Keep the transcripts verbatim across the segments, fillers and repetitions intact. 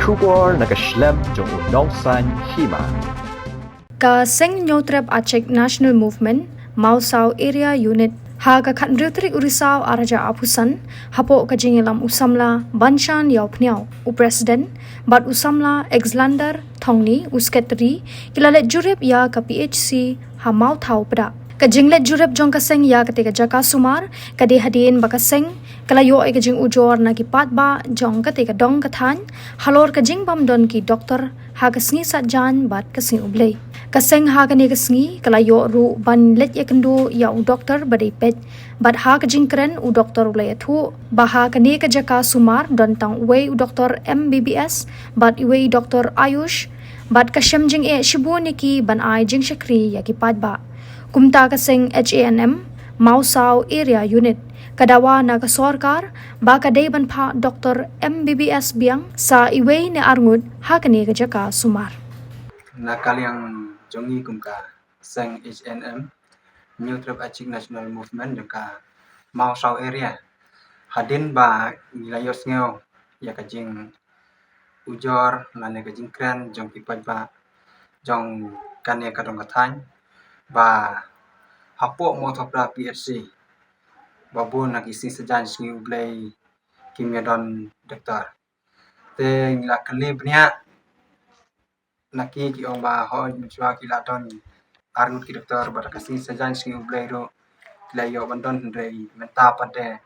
Khubor na ka shlem jong u nongsaiñ hima. Ka seng Hynñiewtrep Achik National Movement, Mawsaw Area Unit, ha ka khathynriew tarik u Risaw arhajar arphew san, hapoh ka jingïalam u samla Banshan Ïawphniaw, u president, bad u samla Alexander Thongni, u secretary, ki la leit jurip ïa ka P H C ha Mawthaw Pdeng. Ka jingleit jurip jong ka seng ïa katei ka jaka sumar ka dei hadien ba ka seng ka la ïoh ïa ka jingujor na ki paidbah jong katei ka dong ka thaiñ halor ka jingbym don ki doktor ha ka sngi Saitjaiñ bad ka sngi U Blei. Ka seng ha kane ka sngi ka la ïoh ruh ban leit ïakynduh ïa u doktor ba dei peit, bad ha ka jingkren u doktor u la ïathuh ba ha kane ka jaka sumar don tang uwei u doktor M B B S bad uwei doktor Ayush, bad ka shem jingeh shibun ïa ki ban ai jingshakri ïa ki paidbah. Kumta ka seng H A N M, Mawsaw Area Unit, ka dawa na ka sorkar ba ka dei ban phah doktor M B B S biang sa iwei ne arngut ha kane ka jaka sumar. Na ka liang jong ngi kum ka seng H A N M, Hynñiewtrep Achik National Movement, jong ka Mawsaw Area, hadien ba ngi la ïohsngew ïa ka jingujor lane ka jingkren jong ki paidbah jong kane ka dong ka thaiñ ba hapoh Mawthaw Pdeng P H C ba bun na ki sngi Saitjaiñ sngi U Blei kim ïadon doktor. Te ngi la kylli bniah na ki, ki ong ba hooid mynshuwa ki la don arngut ki doktor, bad ka sngi Saitjaiñ sngi U Blei ruh ki la ïoh ban don, hynrei mynta pat de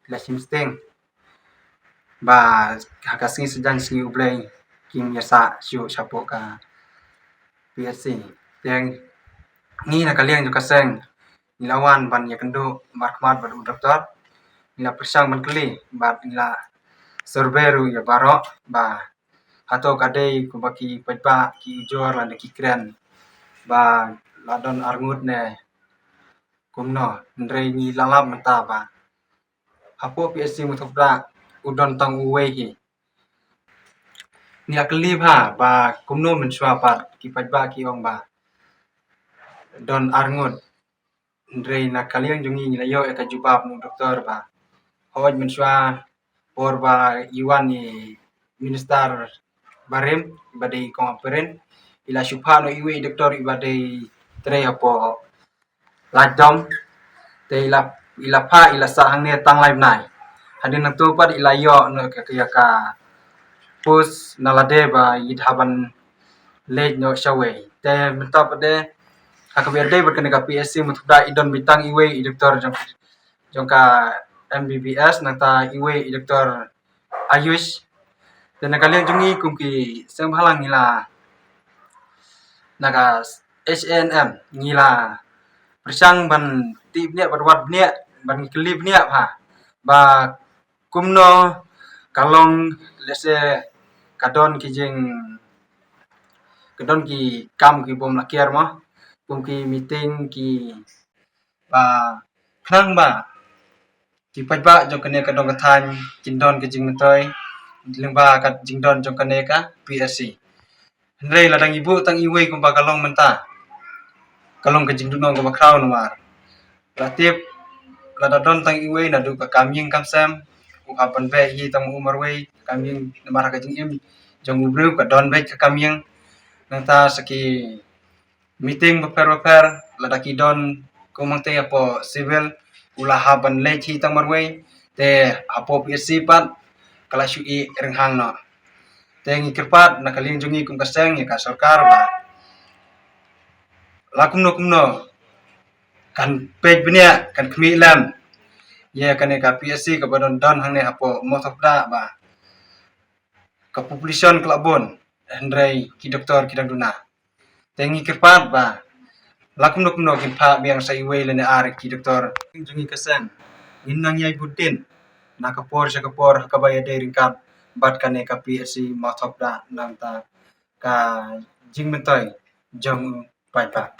ki la shim sting ba ha ka sngi Saitjaiñ sngi U Blei kim ïasah shuh shapoh ka P H C. Te ngi na ka liang jong ka seng ngi la wan ban ïakynduh markhmat bad u doktor, ngi la pyrshang ban kylli bad ngi la survey ruh ïa baroh ba hato ka dei kumba ki paidbah ki ujor lane ki kren ba la don arngut ne kumno, hynrei ngi la lap mynta ba hapoh P H C Mawthaw Pdeng u don tang uwei hi. Ngi la kylli bha ba kumno mynshuwa pat, ki paidbah ki ong ba don arngut. Hynrei na ka liang jong ngi ngi la ïoh ïa ka jubab na u doktor ba hooid mynshuwa por ba i wan i minister barim ba dei i kong Ampareen, i la shu phah noh iwei i doktor iba dei trei hapoh Laitdom. Te i la, i la phah, i la sah hangne tang lai bnai. Hadien nangto pat i la ïoh noh ka, ka, ïa ka post na lade ba i dei ban leit noh shawei. Te mynta pat de ha kaba ïadei bad kane ka P H C Mawthaw Pdeng i don beit tang iwei i doktor jong, jong ka M B B S, nangta iwei i doktor Ayush. Te na ka liang jong ngi kum ki seng bhalang ngi la, na ka H A N M ngi la pyrshang ban tip bniah, ban wad bniah, ban kylli bniah bha ba kumno ka long, lehse ka don ki jing, ka don ki kam ki bym lah kiar mo, kum ki meeting ki ba khnang ba ki paidbah jong kane ka dong ka thaiñ kin don ka jingmyntoi lyngba ka jingdon jong kane ka P H C. Hynrei lada ngi buh tang iwei kumba ka long mynta, ka long ka jingdon kaba khraw namar la tip lada don tang iwei naduh ka kam ïing kam sem u hap ban beh hi tang u marwei kam ïing, namar ka jingim jong u briew ka don beit ka kam ïing. Nangta sa ki meeting bapher bapher lada ki don, kum hangtei hapoh civil u la hap ban leit hi tang marwei, te hapoh P H C pat ka la shu ïeh rynghang noh. Te ngi kyrpad na ka liang jong ngi kum ka seng ïa ka sorkar ba la kumno kumno kan peit bniah, kan khmih lem ïa kane ka P H C kaba don don hangne hapoh Mawthaw Pdeng ba ka population ka la bun, hynrei ki doktor ki dang duna. Te ngi kyrpad ba la kumno kumno kin phah biang sa iwei lane ar ki doktor jong ngi ka seng. Ngin nang ïai bud dien na ka por sha ka por ha kaba ïadei ryngkat bad kane ka P H C Mawthaw Pdeng nangta ka jingmyntoi jong u paidbah.